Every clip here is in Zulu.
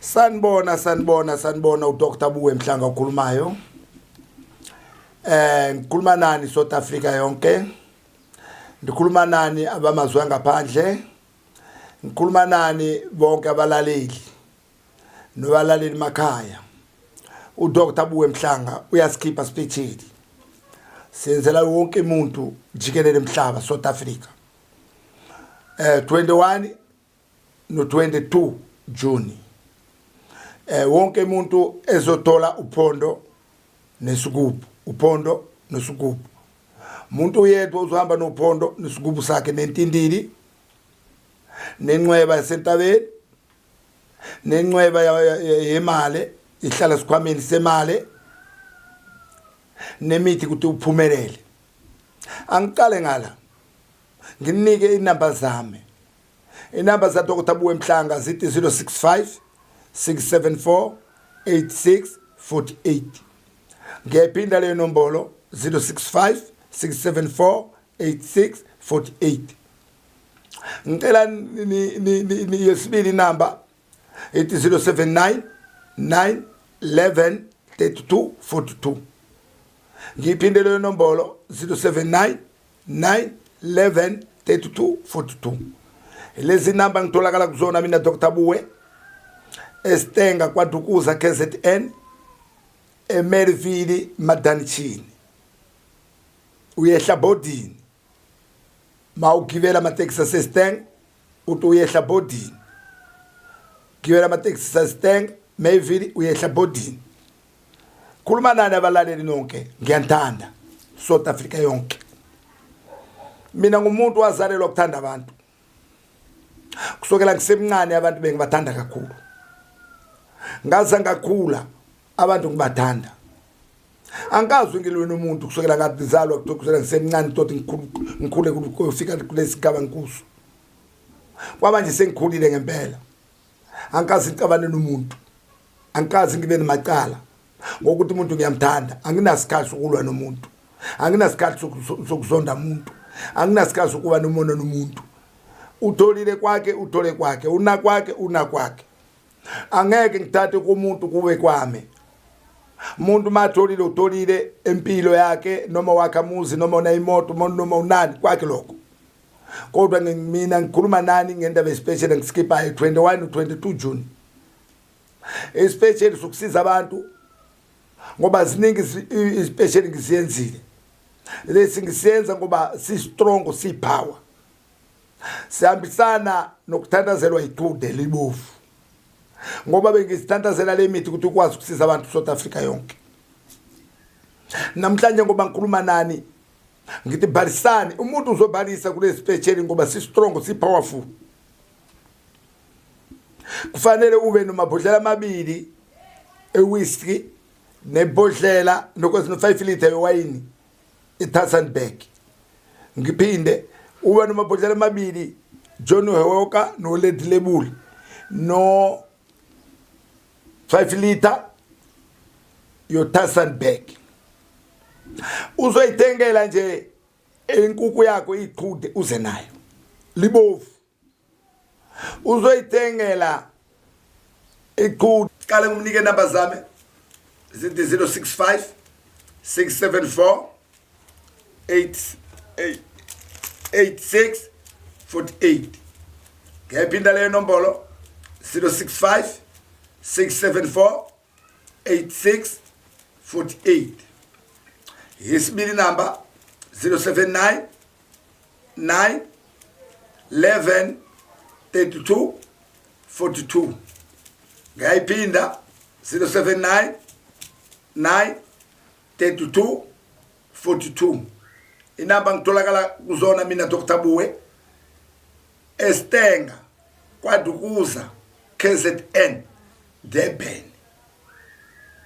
Sanibona, sanibona, sanibona. uDr Buwe Mhlanga okhulumayo. Ngikhuluma nani South Africa yonke. Ngikhuluma nani abamazwe angaphandle. Ngikhuluma nani bonke abalaleli nobalaleli makhaya. uDr Buwe Mhlanga uyasikhipha speechini. Senzela wonke umuntu jikelele emhlaba, South Africa. 21 no 22 June wonke umuntu ezothola uphondo nesigubhu, uphondo nesigubhu. Umuntu uyedwa uzohamba nophondo nesigubhu sakhe, nentindili, nenqweba yasentabeni, nenqweba yemali ihlala sikhwameni semali, nemithi ukuthi uphumelele. Angiqale ngala nginike inamba zami. Inamba za Dr Buwe Mhlanga zithi 065 674 8648. Ngiyayiphinda leyo nombolo, 065 674 8648. Ngicela yesibili inamba ithi 079 9 11 32 42. Ngiyiphinde leyo nombolo, 079 9 11 32 42. Lezi namba ngitholakala kuzona mina Dr Buwe, eStenga, KwaDukuza, KZN, eMerville, Madanchini. Uyehla bodini mawugibela amatekisi aseStenga, uthi uyehla bodini, gibela amatekisi aseStenga, Mayville, uyehla bodini. Khuluma nani abalaleli nonke, ngiyanthanda South Africa yonke. Mina ngumuntu wazalelwa ukuthanda abantu. Kusukela ngisemncane abantu bengibathanda kakhulu. Ngaze ngakhula abantu ngibathanda. Angikaze ngilwe nomuntu kusukela ngazalwa, kusukela ngisemncane toti ngikhule kufika kulesigaba ngikuso. Kwamanje sengikhulile ngempela. Angikaze ngixabane nomuntu. Angikaze ngibe nemacala ngokuthi umuntu ngiyamthanda. Anginasikhathi sokulwa nomuntu. Anginasikhathi sokuzonda umuntu. Anginasikhathi sokuba nomona nomuntu. Utholile kwakhe, uthole kwakhe, unakwakhe, unakwakhe. Angeke ngithathe kumuntu kube kwami. Umuntu matholile, utholile empilo yakhe, noma wakha muzi, noma unayimoto, noma unani kwakhe lokho. Kodwa mina ngikhuluma nani ngendaba especial engiskipayo 21 22 June. Especial sokusiza abantu, ngoba ziningi ispecial ngiziyenzile. Lesi ngisiyenza ngoba si strong, si power. Sihambisana nokuthandazelwa iqude libovu. Ngoba bengisithandazela le mithi ukuthi ukwazi ukusiza abantu South Africa yonke. Namhlanje ngoba ngikhuluma nani ngithi bhalisani, umuntu uzobhalisa kule special ngoba si strong, si powerful. Kufanele ube nomabhodlela amabili ewhisky, nebhodlela nokwezi no 5 liter yewayini iTassenberg. Ngiphinde, ube nomabhodlela amabili Johnnie Walker no Red Label no 5 liter yo Tassenberg. Uzoyithengela nje inkukhu yakho iqhude, uze nayo libovu. Uzoyithengela iqhude. Qale ngumnike number zami, zithi 065 674 8 86 48. Ngiyayiphinda leyo nombolo, 065 674 86 48. Yesibili number, 079 9 11 32 42. Ngiyayiphinda, 079 9 32 42. Inamba ngitholakala kuzona mina Dr Buwe, eStenga, KwaDukuza, KZN, Durban.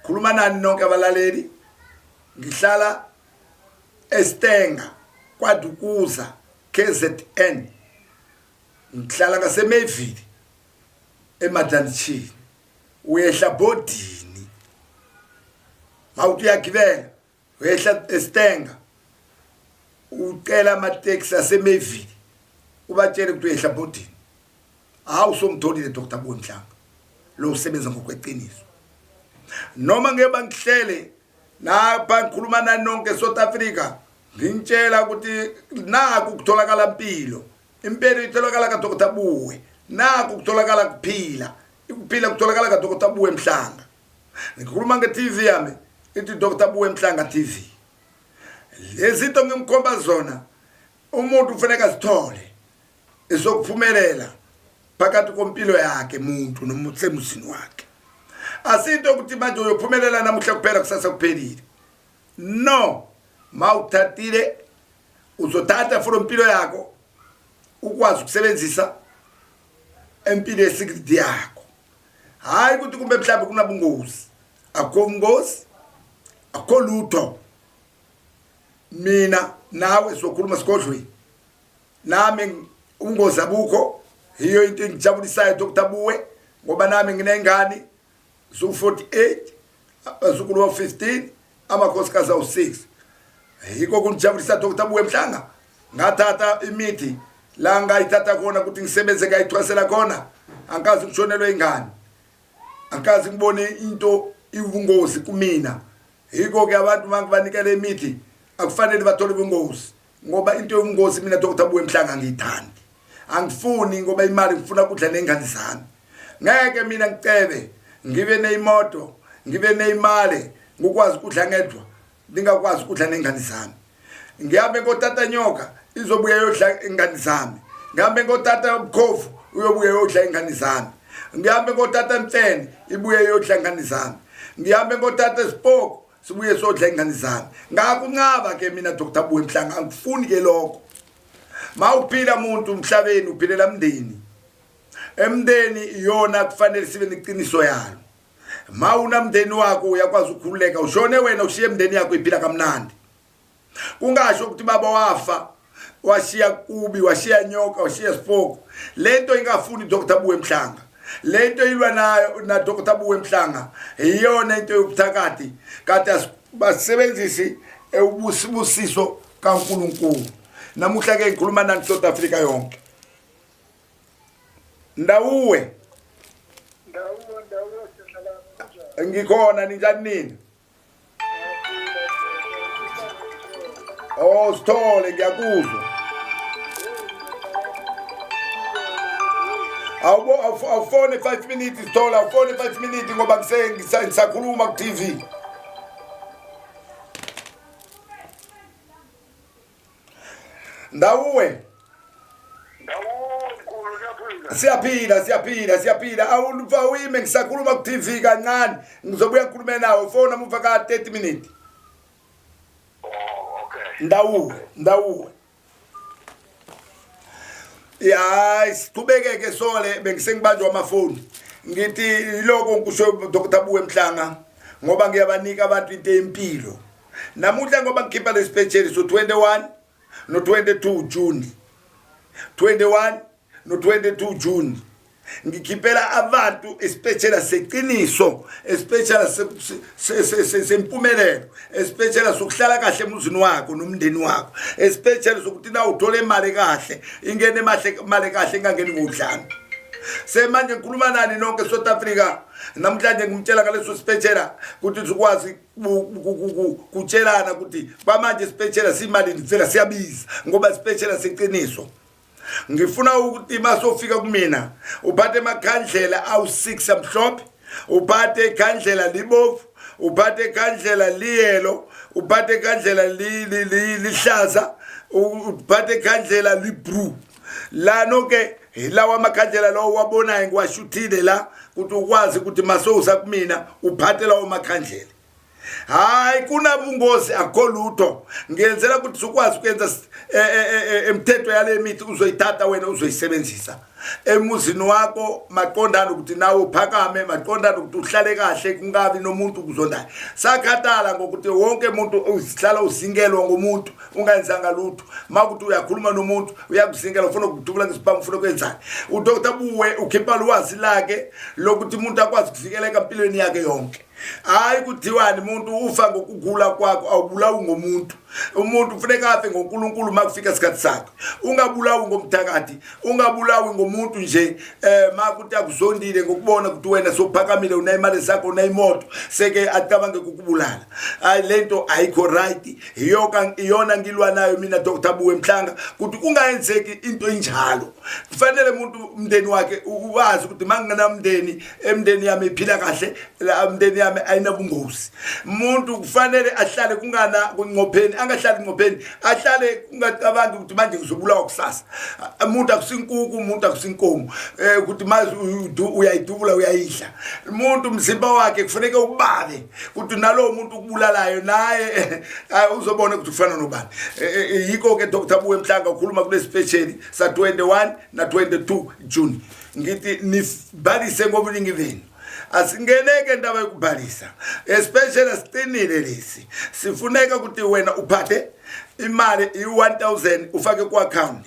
Khuluma nani nonke abalaleli, ngihlala eStenga, KwaDukuza, KZN. Ngihlala ngaseMayville, eMadanchini. Uyehla bodini mawuthi uyagibela, uyehla eStenga, ucela amateksi aseMayville, ubatshele ukuthi uyehla bodini. Hawu, somtholile Dr Buwe Mhlanga. lo usebenza ngokweqiniso. Noma ngeke bangihlele napha ngikhuluma nani nonke South Africa ngintshela ukuthi naku kutholakala impilo impilo itholakala kaDr Buwe naku kutholakala kuphila ukuphila kutholakala kaDr Buwe Mhlanga ngikhuluma nge-TV yami ithi Dr Buwe Mhlanga TV lezi zinto ngimkhomba zona umuntu kufanele azithole esokuphumelela phakathi kompilo yakhe muntu noma usemzini wakhe asinto ukuthi manje uyophumelela namuhla kuphela kusasa kuphelile no mawuthathile uzothatha for impilo yakho ukwazi ukusebenzisa empilo yesikidi yakho hayi ukuthi kumbe mhlawumbe kunabungozi akukho bungozi akukho lutho mina nawe sokhuluma sigodlweni nami ubungozi abukho yiyo into engijabulisayo Dr Buwe ngoba nami nginengane zu-48 abazukulu bawu-15 amakhosikazi awu-6 yiko kungijabulisa Dr Buwe Mhlanga ngathatha imithi la ngayithatha khona ukuthi ngisebenze ngayithwasela khona angikazi ngishonelwe ingane angikazi ngibone into iwubungozi kumina yiko-ke abantu uma ngibanikela imithi akufanele bathole ubungozi ngoba into yobungozi mina Dr Buwe Mhlanga angiyithandi angifuni ngoba imali ngifuna ukudla nengane zami ngeke mina ngicebe ngibe neyimoto ngibe neyimali ngikwazi ukudla ngedwa ngingakwazi ukudla nengane zami ngihambe ngotata nyoka izobuya yodla ingane zami ngihambe ngotata bukhovu uyobuya yodla ingane zami ngihambe ngotata mfene ibuye yodla ingane zami ngihambe ngotata sipoko sibuye sodla ingane zami ngakuncaba ke mina Dr Buwe Mhlanga angifuni ke lokho mawuphila umuntu emhlabeni uphilela mndeni emndeni iyona kufanele sibe neqiniso yalo mawunamndeni wakho uyakwazi ukukhululeka ushone wena ushiye emndeni yakho iphila kamnandi kungasho ukuthi baba wafa washiya kubi washiya nyoka washiya sipoko lento ingafuni Dr Buwe Mhlanga lento ilwa nayo na Dr Buwe Mhlanga iyona into yobuthakathi kade basebenzisi ubusibusiso kaNkuluNkulu namuhla ke ngikhuluma nani South Africa yonke ndawuwe ndawuwe ndawuwe sihlala kunjani ngikhona ninjani nina Oh Sithole ngiyakuzwa. Awubo awufone 5 minutes Sithole awufone 5 minutes ngoba ngise ngisakhuluma ku TV. Ndawuwe. Siyaphila siyaphila siyaphila awuyime ngisakhuluma ku TV kancane ngizobuya ngikhulume nawe fona muva ka 30 minutes. Oh okay. Ndawuwe ndawuwe. Ya siqhubekeke sole bengisengibanjwa amafoni. Ngithi iloko ngisho Dr Buwe Mhlanga ngoba ngiyabanika abantu into empilo. Namuhla ngoba ngikhipha lesiphetsheli so 21 no 22 June 21 no 22 June ngikhiphela abantu especially seqiniso especially sempumelelo especially sokuhlala kahle emuzini wakho nomndeni wakho especially sokuthi na uthole imali kahle ingene imali kahle ingangeni ngodlame semanje ngikhuluma nani nonke South Africa namhlanje ngimtshela ngaleso sipetshela ukuthi sikwazi kutshelana ukuthi kwamanje isipetshela simali vela siyabiza ngoba isipetshela siqiniso ngifuna ukuthi masofika kumina uphathe amakhandlela awu6 amhlophe uphathe ikhandlela libovu uphathe ikhandlela liyelo uphathe ikhandlela lihlaza uphathe ikhandlela liblue lano ke lawa amakhandlela lawo wabonayo ngiwashuthile la ukuthi ukwazi ukuthi masowusa kumina uphathe lawo makhandlela hayi kunabungozi akho lutho ngiyenzela ukuthi ukwazi ukwenza emthetho yale mithi uzoyithatha wena uzoyisebenzisa emuzini wakho maqondana ukuthi nawe uphakame maqondana ukuthi uhlale kahle kungabi nomuntu kuzondayo sakhathala ngokuthi wonke umuntu uzihlala uzingelwa ngomuntu ungayenzanga lutho makuthi uyakhuluma nomuntu uyakuzingela ufuna ukudubula ngesibhamu ufuna ukwenzani uDr Buwe ukhipha lwazi lakhe lokuthi umuntu akwazi ukuvikeleka empilweni yakhe yonke hayi kuthiwani umuntu ufa ngokugula kwakho awubulawi ngomuntu Umuntu kufuneka afe ngoNkulunkulu makufika isikhathi sakhe. Ungabulawi ngomthakathi, ungabulawi ngomuntu nje makuthi akuzondile ngokubona ukuthi wena sophakamile, unayimali zakho, unayimoto, seke acabange ukukubulala. Hayi, lento ayikho right. Iyoka iyona ngilwa nayo mina Dr Buwe Mhlanga, ukuthi kungayenzeki into enjalo. Kufanele umuntu umndeni wakhe uwazi ukuthi mangingenamndeni, emndeni yami iphila kahle, la umndeni yami ayinabungozi. Umuntu kufanele ahlale kungana kunqopheni, angahlali kunqopheni, ahlale kungacabangi ukuthi manje ngizobulawa kusasa. Umuntu akusinkuku, umuntu akusinkomo, ukuthi mazi uyayidubula uyayidla. Umuntu umzimba wakhe kufanele ubabe ukuthi nalowo muntu ukubulalayo naye uzobona ukuthi ufana nobani. Yikho ke Dr Buwe Mhlanga ukhuluma kule special sa 21 na 22 June. Ngithi nibhalise ngobuningi benu. Asingeneke indaba yokubhalisa, especially siqinile lesi. Sifuneka ukuthi wena uphathe imali i-1000 ufake ku-account,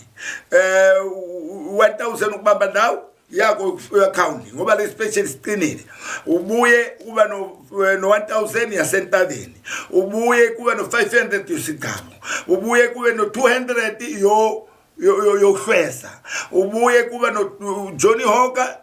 1000 ukubamba ndawo yakho i-account, ngoba le special siqinile. Ubuye kuba no 1000 yasentabeni, ubuye kuba no 500 yosigcabo, ubuye kube no 200 yo yokuhlwesa, ubuye kuba no Johnny Hawker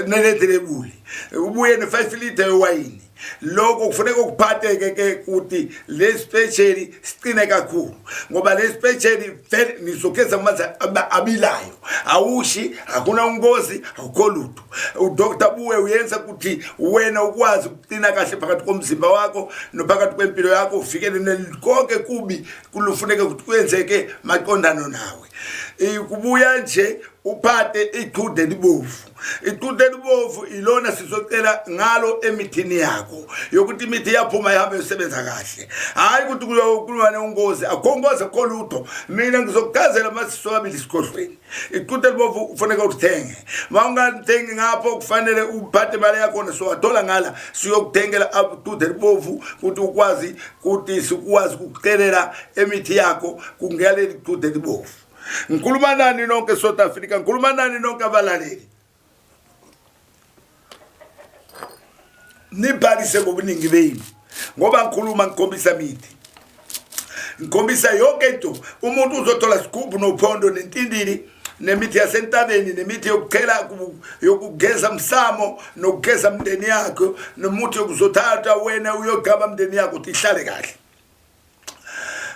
neledrebuli, ubuye ne 5 liter yewayini. Lokho kufuneka ukuphatheke ke ukuthi le special siqine kakhulu, ngoba le special vele nizogeza amanzi abilayo, awushi, akuna ungozi, akukho lutho. uDr Buwe uyenza ukuthi wena ukwazi ukuqina kahle phakathi komzimba wakho nophakathi kwempilo yakho, uvikele konke kubi kulufuneka ukuthi kwenzeke maqondano nawe. Kubuya nje uphathe iqhude libovu. Iqhude libovu ilona sizocela ngalo emithini yakho yokuthi imithi yaphuma ihambe isebenza kahle. Hayi ukuthi kuyokhuluma nengozi, akho ngozi, akho lutho. Mina ngizokuchazela masisobabili isikhohlweni. Iqhude libovu kufuneka ulithenge. Ma ungalithengi ngapho kufanele uphathe imali yakho, sowathola ngala siyokuthengela iqhude libovu ukuthi ukwazi ukuthi sikwazi ukucelela emithi yakho kungaleli qhude libovu. Ngikhuluma nani nonke South Africa, ngikhuluma nani nonke abalaleli. Nibhalise ngobuningi benu, ngoba ngikhuluma ngikhombisa mithi, ngikhombisa yonke into. Umuntu uzothola sigubhu nophondo nentindili nemithi yasentabeni nemithi yokuchela, yokugeza msamo nokugeza mndeni yakho, nomuthi yokuzothatha wena uyogaba mndeni yakho ukuthi ihlale kahle.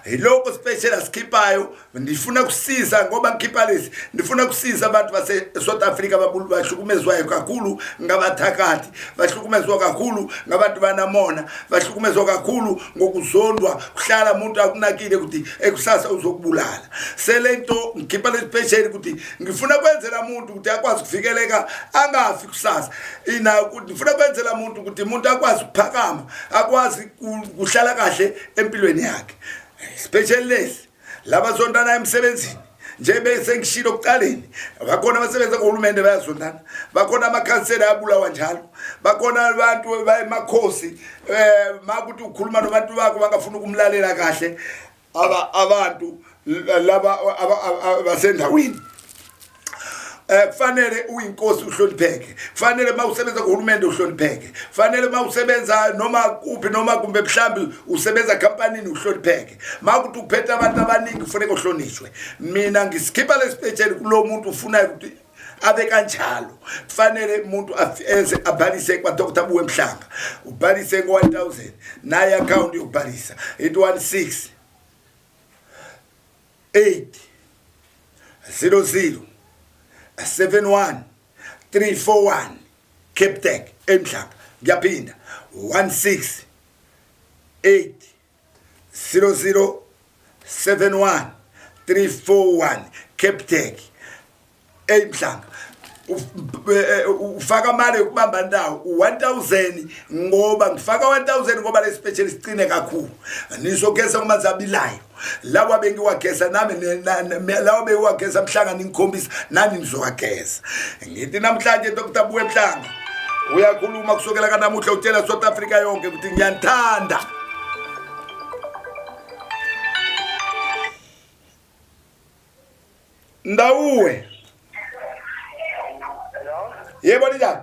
Yilokho special asikhiphayo. Ndifuna kusiza ngoba ngikhipha lesi, ndifuna kusiza abantu base South Africa bahlukumezwayo kakhulu ngabathakathi, bahlukumezwa kakhulu ngabantu banamona, bahlukumezwa kakhulu ngokuzondwa, kuhlala umuntu akunakile ukuthi ekusasa uzokubulala. Selento ngikhipha le special ukuthi ngifuna kwenzela umuntu ukuthi akwazi ukuvikeleka angafi kusasa. Ina ukuthi ngifuna kwenzela umuntu ukuthi umuntu akwazi ukuphakama, akwazi kuhlala kahle empilweni yakhe. Special lesi laba zondana emsebenzini nje bese ngishilo kuqaleni, bakhona abasebenza kuhulumende bayazondana, bakhona amakhansela ayabulawa njalo, bakhona abantu bayemakhosi, makuthi ukhuluma nabantu bakho bangafuna ukumlalela kahle abantu laba abasendaweni. Kufanele uyinkosi uhlonipheke, kufanele mawusebenza kuhulumende uhlonipheke, kufanele mawusebenza noma kuphi, noma kumbe mhlambi usebenza company uhlonipheke, makuthi uphethe abantu abaningi kufanele uhlonishwe. Mina ngisikhipha lespecial kulo muntu ufunayo ukuthi abe kanjalo. Kufanele umuntu eze abhalise kwa Dr Buwe Mhlanga, ubhalise ngo 1000, naye account yokubhalisa 816 8 00 71 341, Capitec, eMhlanga. Ngiyaphinda, 16 8 00 71 341, Capitec, eMhlanga. Ufaka imali yokubamba ndawo 1000, ngoba ngifaka 1000 ngoba le special sicine kakhulu. Nizogeza kumanzi abilayo lawa bengiwageza nami, lawa bengiwageza Mhlanga, ningikhombisa nani nizowageza. Ngithi namhlanje Dr Buwe Mhlanga uyakhuluma kusukela kanamuhla, utshela South Africa yonke ukuthi ngiyanithanda. Ndawuwe. Yebo, ninjani?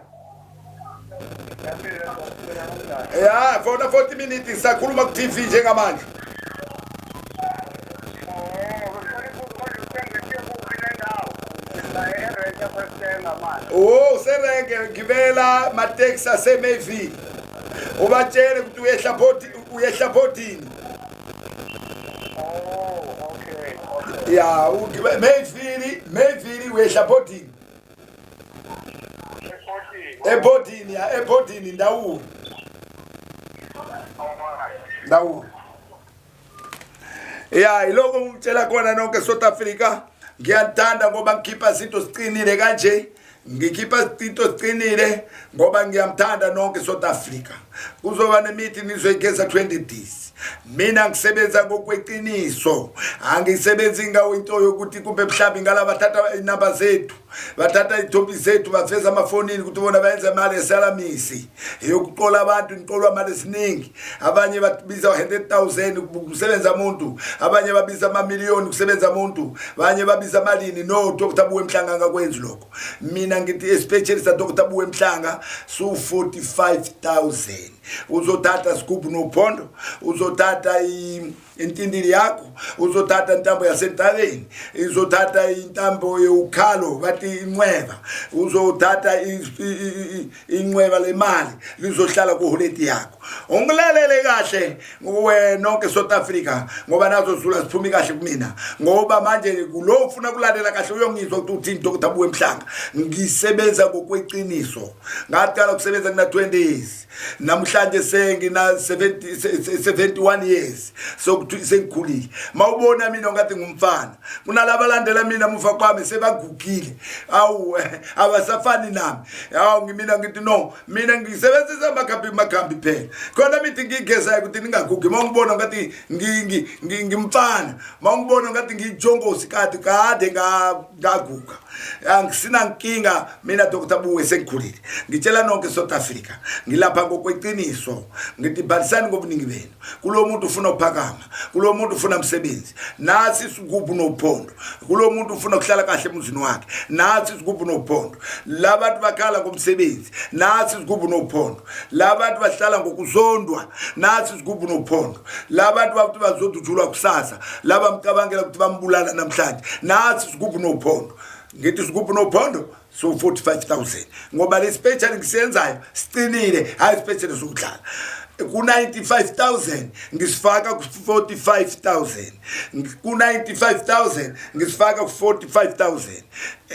Ya, fona 40 minutes sakhuluma ku TV njengamanje. Ngisesenga manje. Oh, serenke gibela mateksi aseMayville. Ubatshele ukuthi uyehla photi uyehla photini. Oh, okay. Okay. Ya, ugibe Mayville, Mayville uyehla photini. Ephotini. Ephotini ya, ephotini ndawo. Alright. Ndawo. Ya, iloko ngitshela khona nonke South Africa. Ngiyathanda ngoba ngikhipha izinto siqinile kanje. Ngikhipha izinto siqinile ngoba ngiyamthanda nonke South Africa. Kuzoba nemithi nizoyigeza 20 days. Mina ngisebenza ngokweqiniso. Angisebenzi ngawo into yokuthi kumbe mhlawumbe ngalaba bathatha inamba zethu. Bathatha izithombe zethu baveza amafonini ukuthi bona bayenza imali esalamisi. Yokuqola abantu niqolwa imali esiningi. Abanye babiza 100,000 kusebenza umuntu, abanye babiza amamiliyoni kusebenza umuntu, abanye babiza malini. No, Dr Buwe Mhlanga angakwenzi lokho. Mina ngithi especialist Dr Buwe Mhlanga su 45,000. Uzothatha sigubhu nophondo, uzothatha intindili yakho, uzothatha intambo yasentabeni, izothatha intambo yokhalo bathi inxeba, uzothatha inxeba lemali lizohlala kuholeti yakho. Ungilalele kahle wena nonke South Africa ngoba nazo zula siphumi kahle kumina ngoba manje lo ufuna kulalela kahle uyongizwa ukuthi uthini Dr Buwe Mhlanga. Ngisebenza ngokweqiniso. Ngaqala ukusebenza ngina 20 years. Namhlanje sengina 71 years. Sokuthi sengikhulile. Mawubona mina ngathi ngumfana. Kunalaba landela mina muva kwami sebagugile. Awu abasafani nami. Awu ngimina ngithi no, mina ngisebenzisa amakhambi makhambi phela. Khona mithi ngigezayo ukuthi ningagugi. Mawungibona ngathi ngimfana. Mawungibona ngathi ngijongosi kade kade ngaguga. Angisina nkinga mina Dr Buwe sengikhulile. Ngitshela nonke South Africa ngilapha ngokweqiniso. Ngithi bhalisani ngobuningi benu. Kulo muntu ufuna ukuphakama, kulo muntu ufuna umsebenzi, nasi isigubhu nophondo. Kulo muntu ufuna ukuhlala kahle emzini wakhe, nasi isigubhu nophondo. Labantu bakhala ngomsebenzi, nasi isigubhu nophondo. Labantu bahlala ngokuzondwa, nasi isigubhu nophondo. Labantu bathi bazodutshulwa kusasa, laba mcabangela ukuthi bambulala namhlanje, nasi isigubhu nophondo. Ngithi isigubhu nophondo so 45,000 ngoba le special ngisiyenzayo siqinile, hayi special sokudlala. Ku 95,000 ngisifaka ku 45,000, ku 95,000 ngisifaka ku 45,000.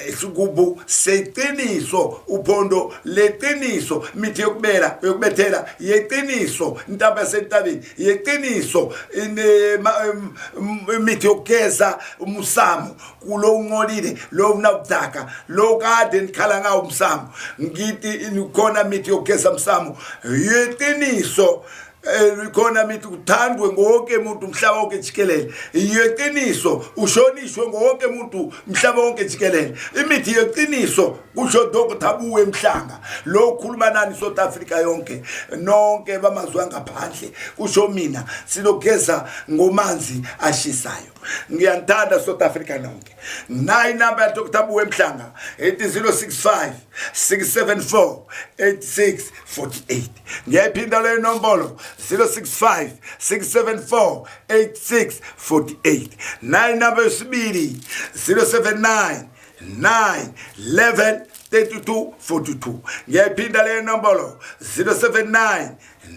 Isigubu seqiniso, uphondo leqiniso, imithi yokubela yokubethela yeqiniso, intaba yasentabeni yeqiniso, imithi yokugeza umsamo kulo unqolile lo unabudaka lo kade nikhala ngawo umsamo. Ngithi khona imithi yokugeza umsamo yeqiniso, khona mithi kuthandwe ngowonke umuntu umhlaba wonke jikelele, yeqiniso ushonishwe ngowonke umuntu umhlaba wonke jikelele, imithi yeqiniso kusho Dr Buwe Mhlanga lo ukhuluma nani South Africa yonke nonke bamazwe angaphandle kusho mina silogeza ngomanzi ashisayo. Ngiyanithanda South Africa nonke. Nayi inamba ya Dr Buwe Mhlanga 8065 674 8648. Ngiyayiphinda leyo nombolo 065 674 8648. Nayi inamba yesibili 079 9 11 32 42. Ngiyayiphinda leyo nombolo 079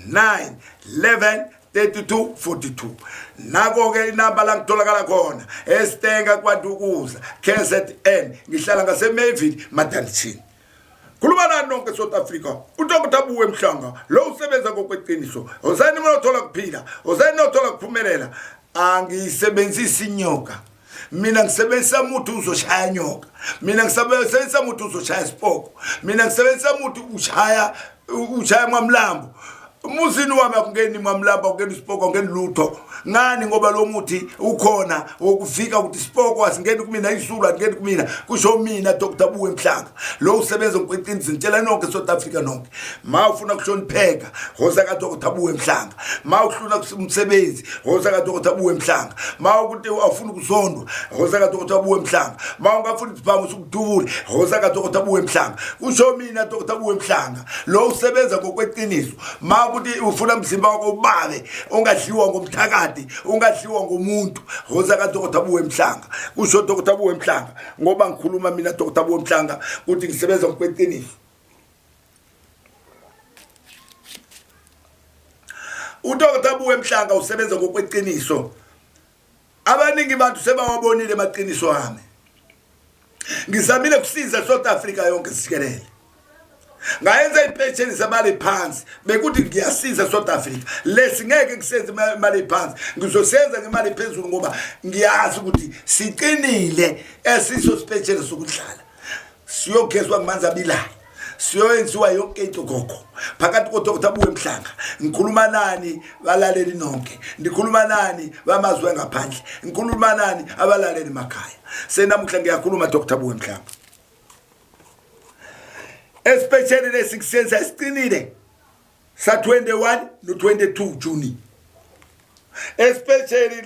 9 11 32 42. Nako ke inamba la ngitholakala khona eStenga kwaDukuza KZN, ngihlala ngaseMayville Madalchini. Khuluma nani nonke South Africa, uDr Buwe Mhlanga lo usebenza ngokweqiniso. Ozani nothola kuphila, ozani nothola kuphumelela. Angiyisebenzisi inyoka mina, ngisebenzisa umuthi uzoshaya nyoka. Mina ngisebenzisa umuthi uzoshaya isipoko. Mina ngisebenzisa umuthi ushaya mwamlambo. Umuzini wami akungeni mwamlambo, akungeni isipoko, akungeni lutho. Ngani? Ngoba lo muthi ukhona wokufika ukuthi isipoko asingeni kumina, izulu alingeni kumina, kusho mina Dr Buwe Mhlanga lo usebenza ngokweqiniso. Ngitshela nonke South Africa nonke, ma ufuna kuhlonipheka hosa ka Dr Buwe Mhlanga, ma ufuna umsebenzi hosa ka Dr Buwe Mhlanga, ma ukuthi awufuni ukuzondwa hosa ka Dr Buwe Mhlanga, ma ungafuni isibhamu sokudubula hosa ka Dr Buwe Mhlanga, kusho mina Dr Buwe Mhlanga lo usebenza ngokweqiniso. Ma Makuthi ufuna umzimba wakho ubabe, ungadliwa ngomthakathi, ungadliwa ngumuntu, hoza ka Dr. Buwe Mhlanga. Kusho Dr. Buwe Mhlanga ngoba ngikhuluma mina Dr. Buwe Mhlanga ukuthi ngisebenza ngokweqiniso. UDr Buwe Mhlanga usebenza ngokweqiniso. Abaningi bantu sebawabonile amaqiniso ami. Ngizamile kusiza South Africa yonke sikelele. Ngayenza ipetsheni zemali phansi bekuthi ngiyasiza South Africa. Lesi ngeke ngisenze imali phansi. Ngizosenza ngemali phezulu ngoba ngiyazi ukuthi siqinile esiso sipetsheni sokudlala. Siyogezwa ngamanzi abilayo. Siyoyenziwa yonke into gogo phakathi koDr Buwe Mhlanga. Ngikhuluma nani balaleli nonke, ngikhuluma nani bamazwe ngaphandle, ngikhuluma nani abalaleli makhaya. Senamuhla ngiyakhuluma Dr Buwe Mhlanga, especially lesi kusenza esiqinile sa 21 no 22 June, especially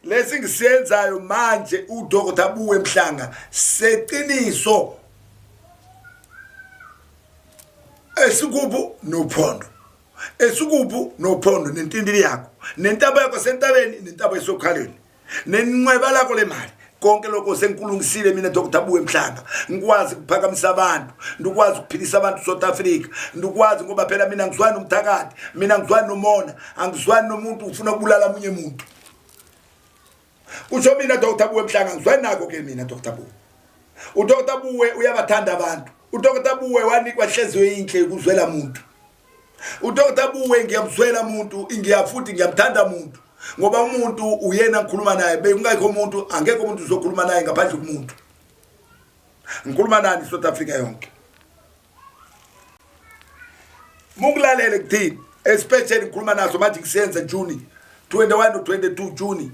lesi ngisiyenzayo manje uDr Buwe Mhlanga seqiniso esikubu nophondo, esikubu nophondo, nentindili yakho, nentaba yakho sentabeni, nentaba esokhaleni, nenqweba lakho lemali, konke lokho sengikulungisile mina Dr Buwe Mhlanga. Ngikwazi ukuphakamisa abantu, ndikwazi ukuphilisa abantu South Africa, ndikwazi ngoba phela mina ngizwani nomthakathi, mina ngizwani nomona, angizwani nomuntu ufuna ukubulala omunye umuntu. Kusho mina Dr Buwe Mhlanga, ngizwani nako ke mina Dr Buwe. UDr Buwe uyabathanda abantu. UDr Buwe wanikwa hleziyo inhle ukuzwela umuntu. UDr Buwe ngiyamzwela umuntu, ngiyafuthi ngiyamthanda umuntu. Ngoba umuntu uyena ngikhuluma naye, bekungekho umuntu, angekho umuntu uzokhuluma naye ngaphandle komuntu. Ngikhuluma nani South Africa yonke. Mungilalele kuthini? Especially ngikhuluma naso manje ngisenza June 21 no 22 June.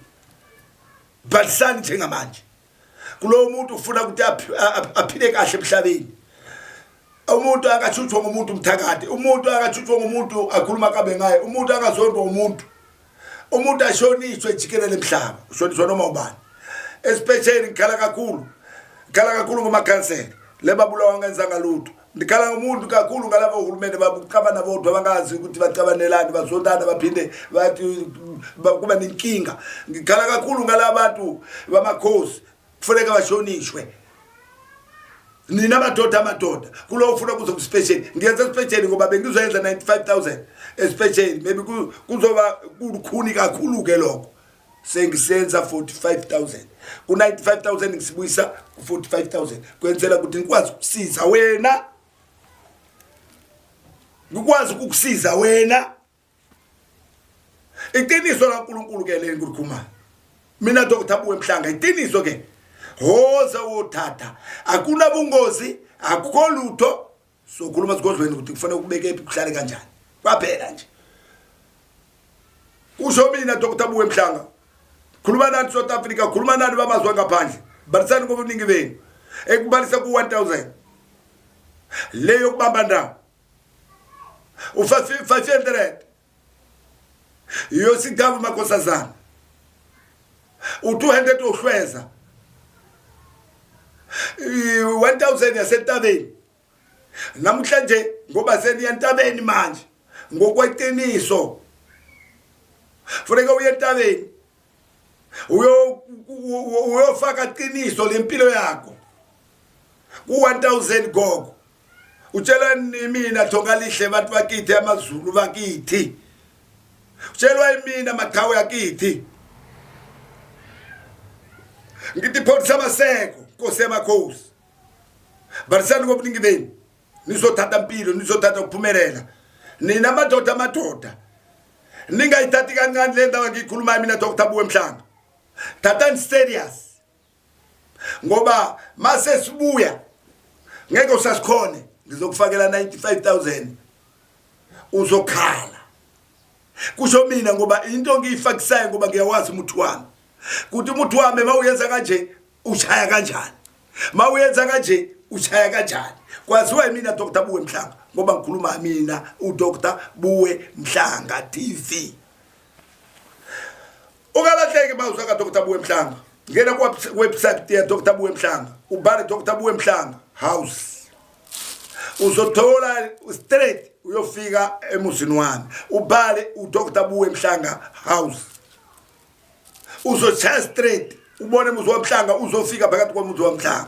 Bhalisani njengamanje. Kulowo muntu ufuna ukuthi aphile kahle emhlabeni. Umuntu akathuthwa ngumuntu umthakathi, umuntu akathuthwa ngumuntu akhuluma kabe ngaye, umuntu akazondwa umuntu. Umuntu ashonishwe jikelele emhlaba, ushoniswa noma ubani. Especially ngikhala kakhulu. Ngikhala kakhulu ngomakhansela. Lebabulawa ngenzanga lutho. Ngikhala ngomuntu kakhulu ngalabo ohulumende babuxabana bodwa bangazi ukuthi bacabanelani, bazondana, baphinde bathi kuba nenkinga. Ngikhala kakhulu ngalabantu bamakhosi, kufuneka bashonishwe. Nina madoda, amadoda kulo ufuna kuze kuspecial, ngiyenza special ngoba bengizoyenza 95000 especial, maybe kuzoba kulukhuni kakhulu ke lokho. Sengisenza 45000 ku 95000, ngisibuyisa ku 45000 kwenzela ukuthi ngikwazi ukusiza wena, ngikwazi ukukusiza wena. Iqiniso laNkulunkulu ke le ngikukhuluma mina Dr Buwe Mhlanga, iqiniso ke. Hoza wothatha, akunabungozi, akukho lutho. Sokhuluma sigodlweni ukuthi kufanele ukubeke phi, kuhlale kanjani, kwaphela nje. Kusho mina Dr Buwe Mhlanga. Khuluma nani South Africa, khuluma nani bamazwe ngaphandle, balisani ngobuningi benu. Ekubalisa ku 1000 leyo kubamba ndawo, u500 yosigaba makhosazana, u200 ohlweza, 1000 yasentabeni. Namhlanje ngoba seniya entabeni manje ngokweqiniso, funeka uye entabeni uyofaka qiniso lempilo yakho ku 1000 gogo. Utshelwa mina thonga lihle bantu bakithi, amaZulu bakithi, utshelwa imina maqhawe akithi. Ngithi pholisa amaseko, nkosi yamakhosi, balisani ngobuningi benu, nizothatha impilo, nizothatha ukuphumelela. Nina madoda, amadoda, ningayithathi kancane le ndaba ngiyikhulumayo mina Dr Buwe Mhlanga. Thathani serious ngoba mase sibuya ngeke usasikhone. Ngizokufakela 95000 uzokhala. Kusho mina ngoba into ngiyifakisayo ngoba ngiyawazi umuthi wami, kuthi umuthi wami mawuyenza kanje ushaya kanjani, mawuyenza kanje ushaya kanjani, kwaziwa yimina Dr Buwe Mhlanga ngoba ngikhuluma mina uDr Buwe Mhlanga TV. Ungalahleki mawuzwa ka Dr Buwe Mhlanga. Ngena ku website ya Dr Buwe Mhlanga, ubhale Dr Buwe Mhlanga House. Uzothola straight uyofika emuzini wami, ubhale uDr Buwe Mhlanga House. Uzoshaya straight ubone umuzi waMhlanga, uzofika phakathi komuzi waMhlanga.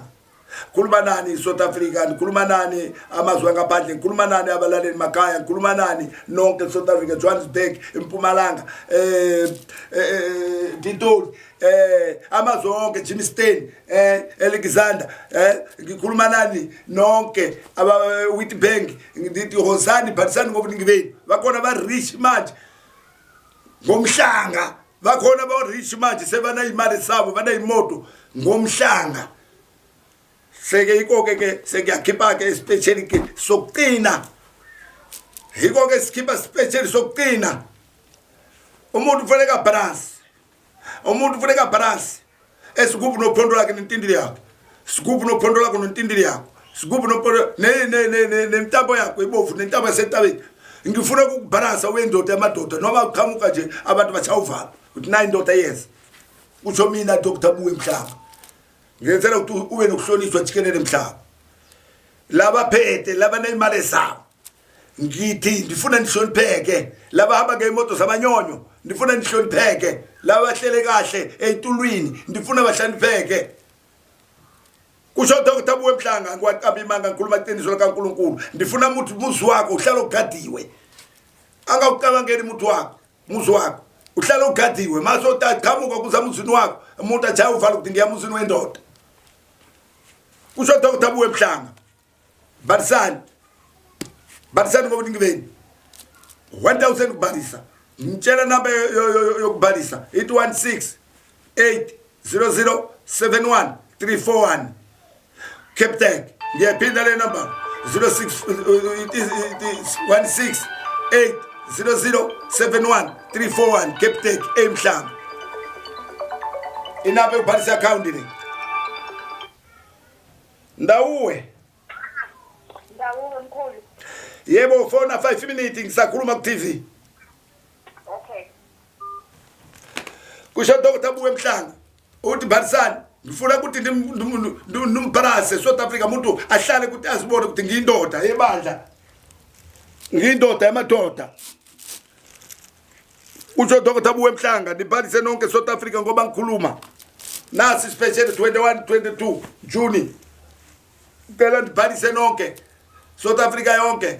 Khuluma nani South Africa, ngikhuluma nani amazwe angaphandle, ngikhuluma nani abalaleli makhaya, ngikhuluma nani nonke South Africa, Johannesburg, Mpumalanga, Pretoria, amazwe onke, Germiston, Alexander, ngikhuluma nani nonke aba Witbank, ngithi hosani bhalisani ngobuningi benu. Bakhona ba rich manje ngomhlanga, bakhona ba rich manje sebanayimali sabo, banayimoto ngomhlanga. Seke ikoke ke sekuyakhipha ke special ke sokuqina, yiko ke sikhipha special sokuqina. Umuntu kufanele balance, umuntu kufuneka balance esigubhu nophondo lakhe nentindili yakhe, sigubhu nophondo lakho nentindili yakho, sigubhu nophondo nentambo yakho ibovu nentambo yasentabeni. Ngifuna ukukubhalansa uyendoda yamadoda, noma uqhamuka nje abantu bachawuvala ukuthi nayi indoda yes. Kusho mina Dr Buwe Mhlanga, ngenzela ukuthi ube nokuhlonishwa jikelele mhlaba. Laba phethe laba nezimali zabo, ngithi ndifuna nihlonipheke. Laba hamba ngeimoto zamanyonyo, ndifuna nihlonipheke. Laba bahlele kahle ey'tulwini, ndifuna bahlonipheke. Kusho Dr Buwe Mhlanga, ngiwaqamba imanga, ngikhuluma iqiniso likaNkulunkulu. Ndifuna ukuthi umuzi wakho uhlale ugadiwe, angawucabangeli umuntu wakho, umuzi wakho uhlale ugadiwe. Mase utaqhamuka kuza emuzini wakho, umuntu achaye uvala ukuthi ngiya emuzini wendoda. Kusho Dr Buwe Mhlanga. Bhalisani, bhalisani ngobuningi benu. 1000 kubhalisa. Ngitshela namba yokubhalisa, ithi 16 8 00 71 341, Capitec. Ngiyaphinda le number, 06 16 8 00 71 341, Capitec, eMhlanga. Inamba yokubhalisa account le. Ndawuwe. Ndawuwe mkhulu. Yebo, fona 5 minutes, ngisakhuluma ku TV. Okay. Kusho Dr Buwe Mhlanga uthi bhalisani, ngifuna ukuthi ndimbhalase South Africa, umuntu ahlale ukuthi azibone ukuthi ngiyindoda yebandla, ngiyindoda yamadoda. Kusho Dr Buwe Mhlanga, nibhalise nonke South Africa ngoba ngikhuluma nasi special 21 22 June. Cela ndibhalise nonke South Africa yonke.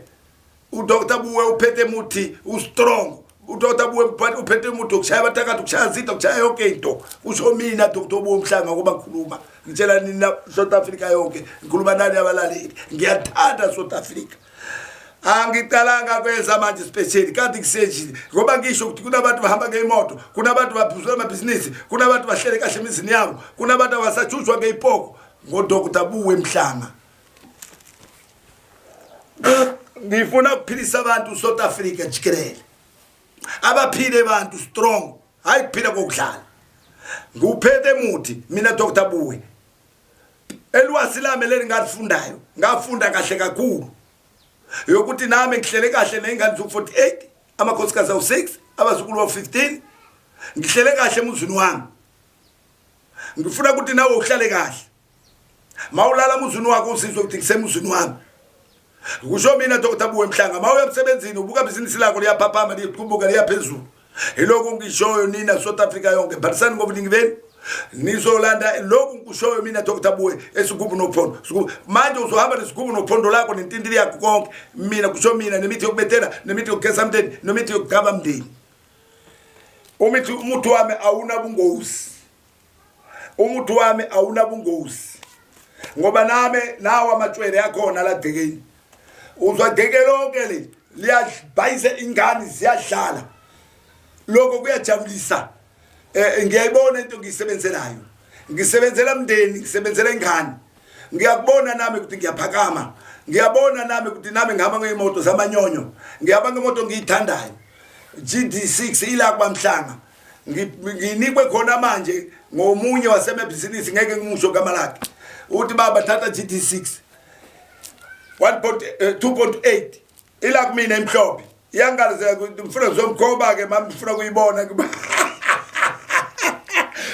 uDr Buwe uphethe muthi ustrong, uDr Buwe uphethe umuthi ukushaya abathakathi, ukushaya zitha, ukushaya yonke into. Kusho mina Dr Buwe Mhlanga ngoba ngikhuluma, ngitshela nina South Africa yonke, ngikhuluma nani abalaleli. Ngiyathanda South Africa. Angiqalanga kwenza manje special, kanti kusenjini ngoba ngisho ukuthi kunabantu bahamba ngeimoto, kunabantu baphuzula amabhizinisi, kunabantu bahlele kahle emizini yabo, kunabantu abasajujwa ngeyipoko ngoDr Buwe Mhlanga. Ngifuna ukuphilisa abantu South Africa jikelele, abaphile abantu strong, hayi kuphila kokudlala. Ngiwuphethe muthi mina Dr Buwe, elwazi lami leli ngalifundayo, ngafunda kahle kakhulu yokuthi nami ngihlele kahle ney'ngane ziwu-48, amakhosikazi awu-6, abazukulu bawu-15. Ngihlele kahle emuzini wami. Ngifuna ukuthi nawe uhlale kahle, mawulala emuzini wakho uzizwe ukuthi ngisemuzini wami. Kusho mina Dr Buwe Mhlanga. Mawuya emsebenzini ubuka ibhizinisi lakho liyaphaphama, liqhubeka liyaphezulu. Yilokhu ngishoyo nina South Africa yonke, bhalisani ngobuningi benu, nizolanda lokhu ngikushoyo mina Dr Buwe. Esigubhu nophondo, sigubhu manje uzohamba nesigubhu nophondo lakho nentintili yakho konke. Mina kusho mina, nemithi yokubethela, nemithi yokugeza mndeni, nemithi yokugaba mndeni. Umithi, umuthi wami awunabungozi, umuthi wami awunabungozi, ngoba nami nawo amatshwele akhona la gcekeni. Uzwa gceke lonke le liyabhayise, ingane ziyadlala, lokho kuyajabulisa. Ngiyayibona into ngiyisebenzelayo, ngisebenzela umndeni, ngisebenzela ingane. Ngiyakubona nami ukuthi ngiyaphakama, ngiyabona nami ukuthi nami ngihamba ngeyimoto zamanyonyo, ngihamba ngemoto ngiyithandayo, GD6 ila kwaMhlanga. Nginikwe khona manje ngomunye wasemabhizinisi, ngeke ngimusho gama lakhe. Uthi baba thatha GD6 1.2.8 ila kumina, imhlophe iyangalizeka. Ngifuna ngizomkhoba ke mama, ngifuna kuyibona.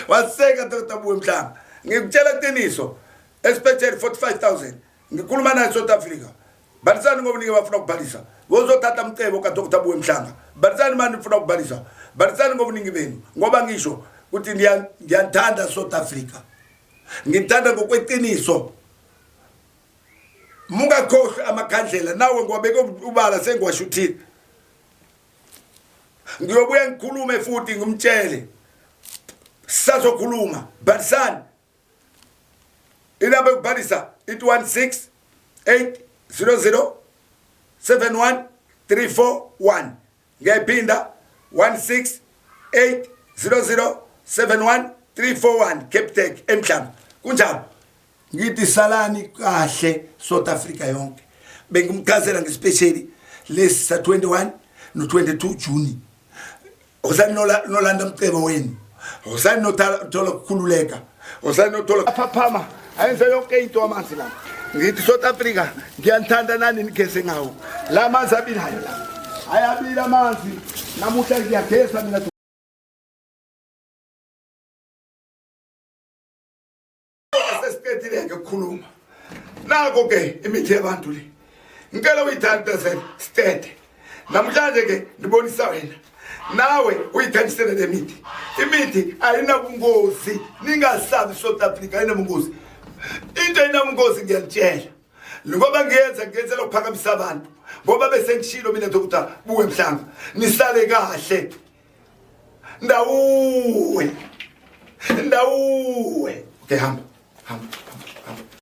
Waseka Dr Buwe Mhlanga. Ngikutshela iqiniso, especially 45000, ngikhuluma naye South Africa. Bhalisani ngobuningi bafuna ukubhalisa. Wozothatha umcebo kaDr Buwe Mhlanga. Bhalisani mani nifuna ukubhalisa. Bhalisani ngobuningi benu ngoba ngisho ukuthi ngiyanithanda South Africa. Ngithanda ngokweqiniso. Mungakhohlwa amakhandlela nawe ngiwabeke ubala sengiwashuthile. Ngiyobuya ngikhulume futhi ngimtshele. Sisazokhuluma. Bhalisani. Inamba yokubhalisa ithi 16 800 71 341. Ngiyayiphinda 16 800 71 341 Capitec eMhlanga. Kunjalo. Ngithi salani kahle South Africa yonke. Bengimchazela ngespecially lesi sa 21 no 22 June. Hosani nolanda umcebo wenu. Hosani nothola ukukhululeka. Hosani nothola phaphama ayenze yonke into amanzi la. Ngithi South Africa ngiyanithanda nani nigeze ngawo. La manzi abilayo la. Ayabila amanzi. Namuhla ngiyageza mina. Sesiqedile-ke ukukhuluma. Nako ke imithi yabantu le. Ngicela uyithandazele sitede. Namhlanje ke ngibonisa wena. Nawe uyithandisele le mithi. Imithi ayinabungozi. Ningasabi South Africa ayinabungozi. Into ayinabungozi ngiyakutshela. Ngoba ngiyenza ngiyenzela ukuphakamisa abantu. Ngoba bese ngishilo mina Dr. Buwe Mhlanga. Nisale kahle. Ndawuwe. Ndawuwe. Okay hamba. Hamba. Hamba.